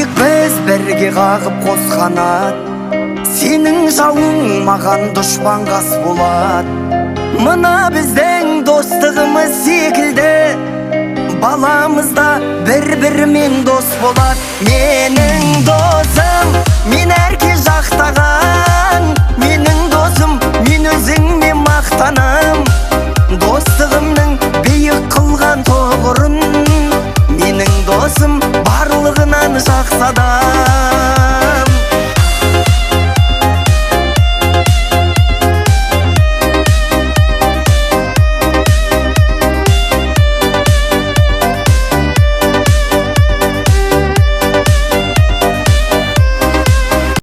Ұшайық біз бірге қағып қос қанат. Сенің жауың маған дұшпан қас болады. Мына біздің достығымыз секілді баламыз да бір бірімен дос болады. Менің досым мен әрке жақтаған.